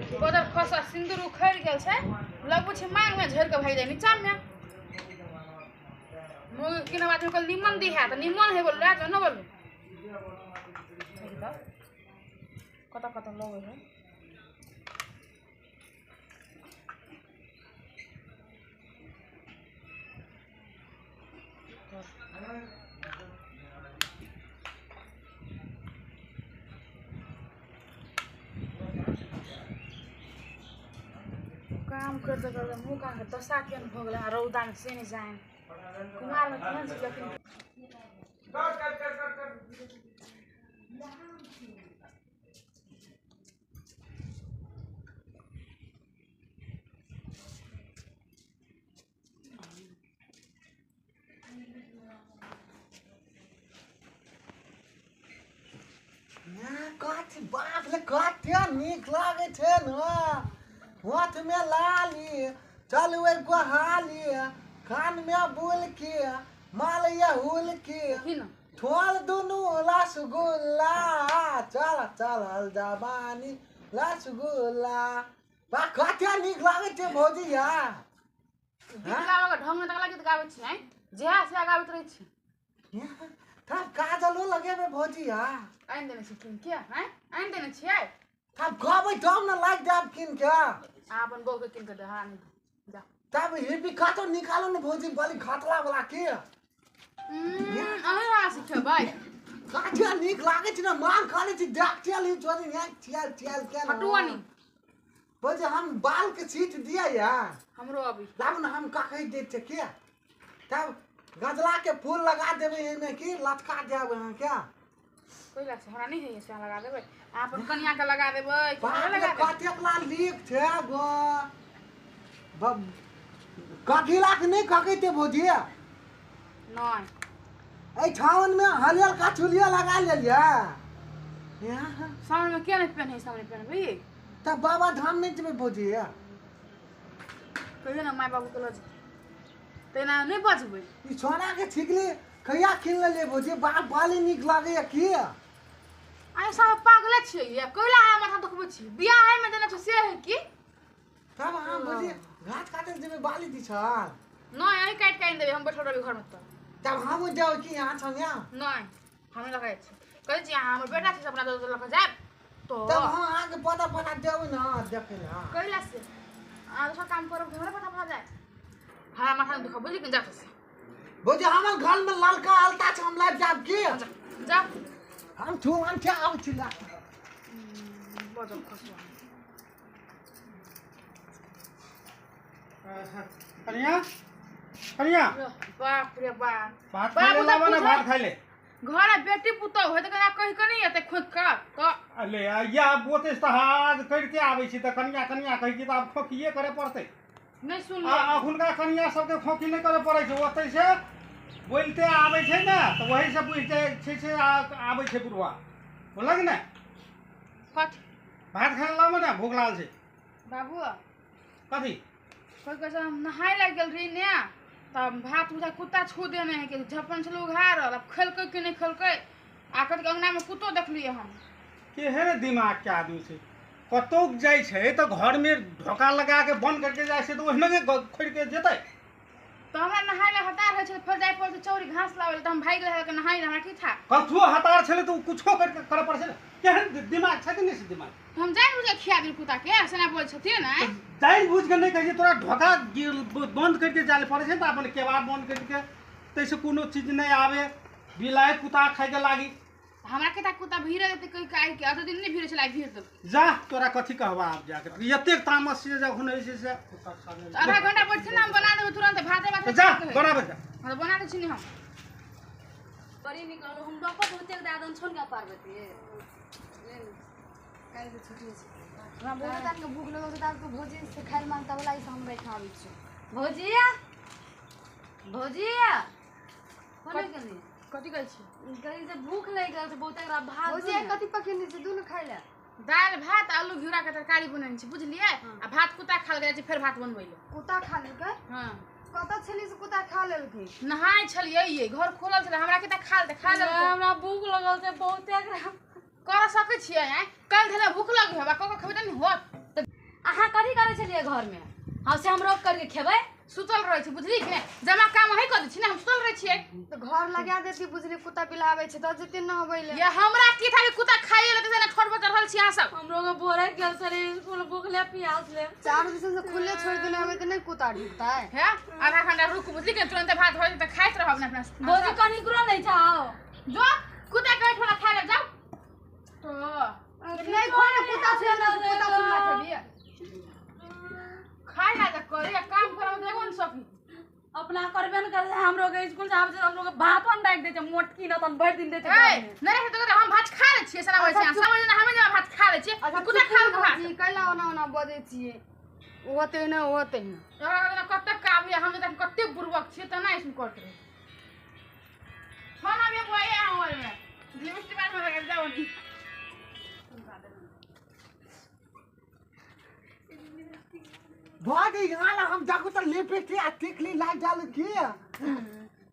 गोदर खसा सिंदूर उखड़ गेल छै लगबै छै मांग में झड़ के भागि जाय नीचा में। मुँह किन बात में कल निमन दी है त निमन है बोल राज न बोलू कत कत लगै है। काम करते करते मुँह कान के दशा केहन भऽ गेलै, रौदा में से नहि जाए कुमार में केहन छै लेकिन कथी बाप रे कते नीक लागै छै न। हाथ में लाली चलबै गोहाली कान में बुलकी मालया हुलकी ठोल दुनू रसगुल्ला चल चलल जबानी रसगुल्ला। बा कते नीक लागै छै भौजी यार। गीत गाबऽ के ढंग तक गीत गाबै छी आँय जेहा से गाबैत रहै छी। तब काजलो लगेबै भौजी यार। आनि देने छी कीन के आँय आनि देने छियै। तब कहबै तब ने लागि जायब कीन के। अहाँ अपन बहू के कीन के दे हमरा नहि जा। तब हिरपी कतौ निकालू ने भौजी बड़ी खतरा वाला के। अहाँ हमरा सिखेबै कते नीक लागै छै ने मांग करै छी देख चल छोरी यहाँ चल चल के हटुआनी भौजी हम बाल के छीट दिया यार हमरो अभी लाबू ने हम कहि दै छियै के। तब गजला के फूल लगा देबै एहिमे की लटका देब अहाँ के। कोई लाग हमरा नहीं है से लगा देबै अहाँ अपन कनिया के लगा देबै कि हमरा लगा देबै। कतेक लाल लीक छै गो ककीला के नहीं ककैते भौजी नहीं। एहि ठाउन में हरियर का चुलिया लगा लेलियै। सामने में किया नहीं पहने सामने पहनबै तब बाबा धाम नहीं जेबै भौजी। कहियो ना my बाबू के लऽ तेना नहीं बजबै। ई सोना के छिकली कहिया किन लेलियै भौजी बाप बाली नीक लागैया की। आइ सब पागले छियै ये कैला अहाँ माथा दुखबै छी बियाह में देने छै से है की। तब अहाँ भौजी घास काटै जेबै बाली दिछल नहीं अहीं काटि के आनि देबै हम बैठल रहबै घर में। तब हम जाउ की यहाँ छौ नहीं हम लऽ छी कहै छी अहाँ हमर बेटा छै अपना लऽ कऽ जायब तो तब हम अहाँके पता पता देबै ने देखै लए। कैला से अहाँ दोसर काम करब हमरा पता पता जाय हमरा माथा दुखब बुझली कि जा से भौजी हमर घर में ललका अलता छै हम लाबि जायब की जा हम छू हम छै आबै छी ला बजल खसुआ। कनिया कनिया बाप रे बाप भात खाइ ले लाबऽ ने भात खाइ ले। घर में बेटी पुतोह है त कना कहि के नहीं एते खोक का त अले या बोते हाज करिते आबै छी त कनिया कनिया कहै छी त आब खोकिए करे पड़तै। नहीं सुन आ हुनका कनिया सबके खोकी नहीं करे पड़ै छै ओतै से बोलते आबै छै ने त वही से बुझि जाइ छै से आबै छै बुढ़वा बोलक ने। कथी भात खाइ लाबऽ ने भूख लागल छै बाबू। कथी कोई कहै हम नहाय लागि गेल रही ने तब भात उठा कुत्ता छू देने है कि झपन छल उघारल अब खेलकै कि नहीं खेलकै आ कथी अंगना में कुत्तो देखलियै हम। केहन दिमाग के आदमी छै कतौ जाइ छै तऽ घर में ढोका लगा के बंद करके जाइ छै तऽ ओहिना के खोलि के जेतै। तो हमरा नहाय लए हतार होइ छै फेर जाइ पड़ै छै चौरी घास लाबै लए तऽ हम भागि गेल के नहाय हमरा की था कथुओ हतार छलै तऽ ओ कुछो करके करऽ पड़ै छै ने। केहन दिमाग छै कि नहि से दिमाग हम जानि बुझि के खिया देल कुत्ता के सेना बोल छथिन आँय जानि बुझि के नहि कहै छै तोरा ढोका बंद करके जाय लए पड़ै छै ने तऽ अपन केबाड़ बंद करके ताहिसँ कोनो चीज नहि आबै बिलाइ कुत्ता खाइके लागी। हमरा के ता कुत्ता भीड़ देते कहि के आइ के अत दिन नहीं भीड़ छलै भीड़ देलकै। जा तोरा कथी कहबा आब जाके एतेक तामस छै जखन होइ छै से आधा घंटा बैठथिन हम बना देबै तुरंत भाते भाते जा बनाबै जा। हां बना दै छी ने हम बड़ी निक लागल हम डॉक्टर बहुते दादन छोन का पार्वती काल्हि के छुट्टी छै हमरा बहुत तान के भूख लगल छै ताब के भौजी से खाइ मांगता वाला ई से हम बैठा आबै छी। भौजिया भौजिया कोने गेली कथी कहै छी कहीं से भूख लागि गेल छै बहुत एकरा भात भौजी कथी पकेने छै दुनू खाइ ले दालि भात आलू घिउरा के तरकारी बनेने छी बुझलियै आ भात कुत्ता खा गेल छै फेर भात बनबै ले कुत्ता खा लेलकै। हां कतऽ छली से कुत्ता खा लेलकै। नहाय छलियै ये घर खोलल छलै हमरा के त खा ले खा लेलकै। हमरा भूख लगल छै बहुत एकरा कर सकै छियै आँय काल्हि धले भूख लगै हबा कऽ कऽ खेबै त नहि होत। कथी करै छलियै घर में? हां से हम रोक करके खेबै। सुतल रहै छी बुझली कि जमा काम है कर दै छी ना, हम सुतल रहै छियै। त घर लगा देती बुझली, कुत्ता बिलाबै छै त जते न होबै ले। ये हमरा की था कि कुत्ता खाइए लेते ना, ठोर पर चढ़ल छी अहाँ सब। हमरो के बोरे गेल सरे स्कूल भूखले प्यास ले। चार दिन से खुले छोड़ देने हमें त नहीं कुत्ता ढुकता है। है आधा घंटा रुक बुझली कि तुरंत भात हो त खाइत रहब ना अपना। भौजी कनिकरो नहीं छाओ जो कुत्ता के ठोरा खाइ ले जाओ। तो नहीं खोने कुत्ता छे ना, कुत्ता सुनला खेबिए खाइ ला त करे काम करब त एगो न सकी अपना करबे न कर। हमरो के स्कूल से आबै छै हमरो के भात अन राख दे छै मोटकी न तन भरि दिन दे छै। ए नहीं रहे त हम भात खा ले छियै, सना होइ छै समझ ना, हमे जे भात खा ले छियै। कुत्ता खा ले भात। जी कैला ओना ओना बजै छियै, ओते न ओते न तोरा कते काबी हम त कते बुरबक छियै त ना ऐसन करत रहे। खाना भी बोए हमर में लिपस्टिक बात में लगा जाओ नी। भागी यहाँ हम जाकू त लिपस्टिक आ टिकली लाग जाल की।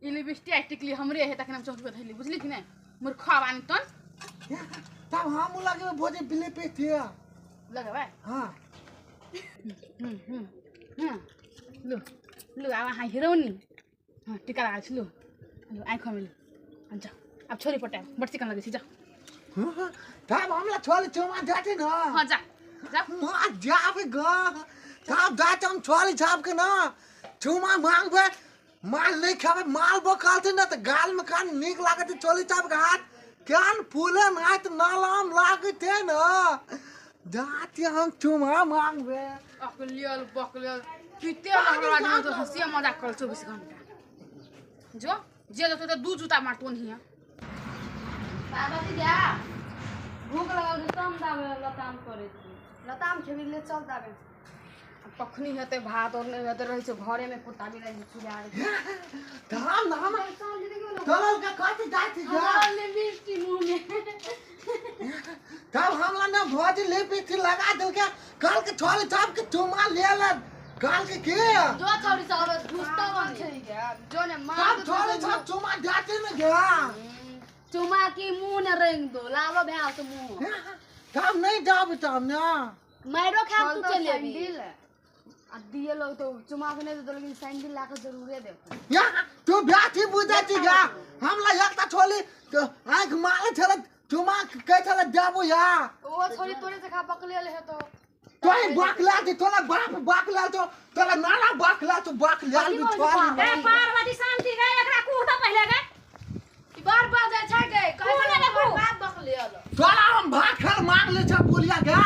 ई लिपस्टिक आ टिकली हमरे है तखन हम चौक पे धइली बुझली कि नै मूर्खा बानी तन। तब हम लगे भोजी लिपस्टिक लगबै। हां हां लो लो आब अहाँ हीरोनी। हां टिका लगा छी लो लो आँख में लो जा। अब छोरी पटाए बड़ चिकन लगे छी जा। तब हमला छोरी चुमा जाते न। हां जा जा मां जाबे ग। तब जाते हम छोरी छाप के ना चुमा मांगबे माल नहीं खाबे माल बकालते न त गाल में कान नीक लागत छोरी छाप के हाथ कान फूले ना त नालाम लागते न जाते हम चुमा मांगबे। अकलियल बकलियल पीते लगल आदमी तो हंसी मजाक कर 24 घंटा जो जे तो दू जूता मारतो नहीं है। पार्वती जा भूख लगल छै तम दाबे लताम करे छी। लताम खेबी ले चल दाबे। कखनी हेतै भात और नहीं हेतै रहै छै घरे में कुत्ता बिलाई चुरा रे। धाम धाम चलल के कथि जाति जा लिपस्टिक मुंह में। तब हमला ना भौजी लिपस्टिक लगा देलके काल के छोले छाप के चुमा ले ले काल के के जो छोरी सब घुसता बन छै गे जो ने मार तब छोले छाप चुमा जाते न गया चुमा की मुंह ने रंग दो लालो भ्या तो मुंह। तब नहीं जाब तब ना मारो खा तू चले भी आ दिए लोग तो चुमा के नहीं दे लेकिन सैंडल ला के जरूरे दे। या तू ब्याथी बुझै छी गा हमला एकटा छोली तो आंख मारे छले चुमा के छले जाबो या ओ छोरी तोरे से खा पकले ले तो तोय बाकला दे तोला बाप बाकला तो तोला नाना बाकला तो बाकला भी छोली। ए पार्वती शांति गए एकरा कूटा पहिले गए ई बार बार जाय छै गए कहै बाप बकले तोला हम भात खल मांग ले छ बोलिया गा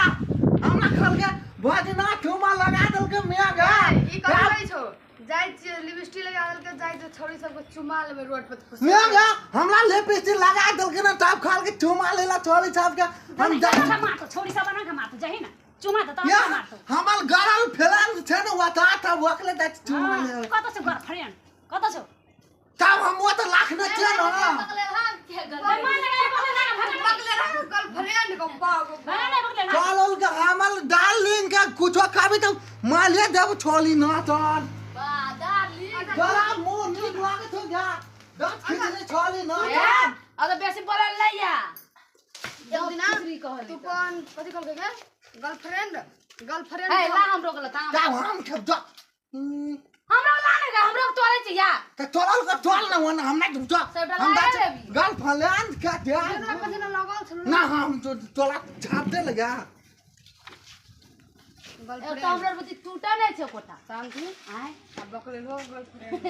हमरा खल के भजना चुमा लगा देलके मिया गा। ई कहै छौ जाय छी लिपस्टिक लगा देलके जाय जे छोरी सब के चुमा लेबे रोड पर खुश मिया गा हमरा लिपस्टिक लगा देलके ना तब खाल के चुमा लेला छोरी सब के हम जाय मारतो छोरी सब ना के मारतो जाही ना चुमा त तब मारतो। हमर गरल फेलन छै न वता तब वकले त चुमा ले कत छौ गर्लफ्रेंड कत छौ तब हम ओ त लाख न छै न बकले हां के गर्लफ्रेंड बकले रह गर्लफ्रेंड को बाप बकले कालोल के हमर डार्लिंग के कुछो खाबी त माले देब छोली ना तन बा डार्लिंग गला मुंह नीक लागत हो जा दांत खींचले छोली ना तन अ त बेसी बोलल नै या एक दिना तू कौन कथि कहलकै गे गर्लफ्रेंड गर्लफ्रेंड ए ला हम रोकल ताम तब हम खेब जा हमरा ला ने हमरा तोरे छै या त तोरल के तोल न वन हमरा जा हम गर्लफ्रेंड के दे कथि न लगल छल ना हम तो तोला छाप दे लगा गर्लफ्रेंड हमरा बुद्धि टूटा नै छै कोटा शांति आय आ बकले हो गर्लफ्रेंड।